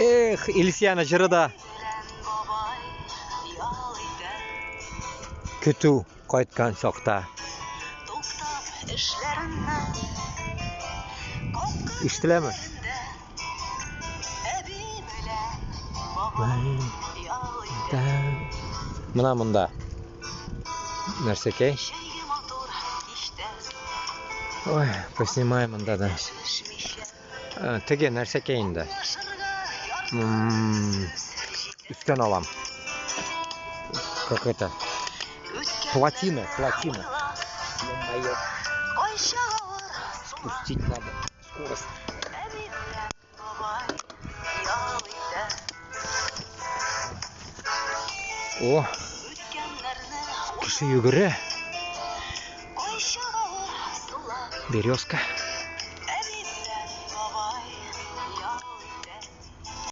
Эх, Илсияна җыры да. Көтү кайткан чакта. Ишетеләме? Менә монда. Нәрсәкәй? Ой, поснимай монда да. Теге нәрсәкәй инде. Өстән алам. Как это? Плотина, плотина. Ё-моё. Спустить надо скорость. О, кеше йөгерә. Березка.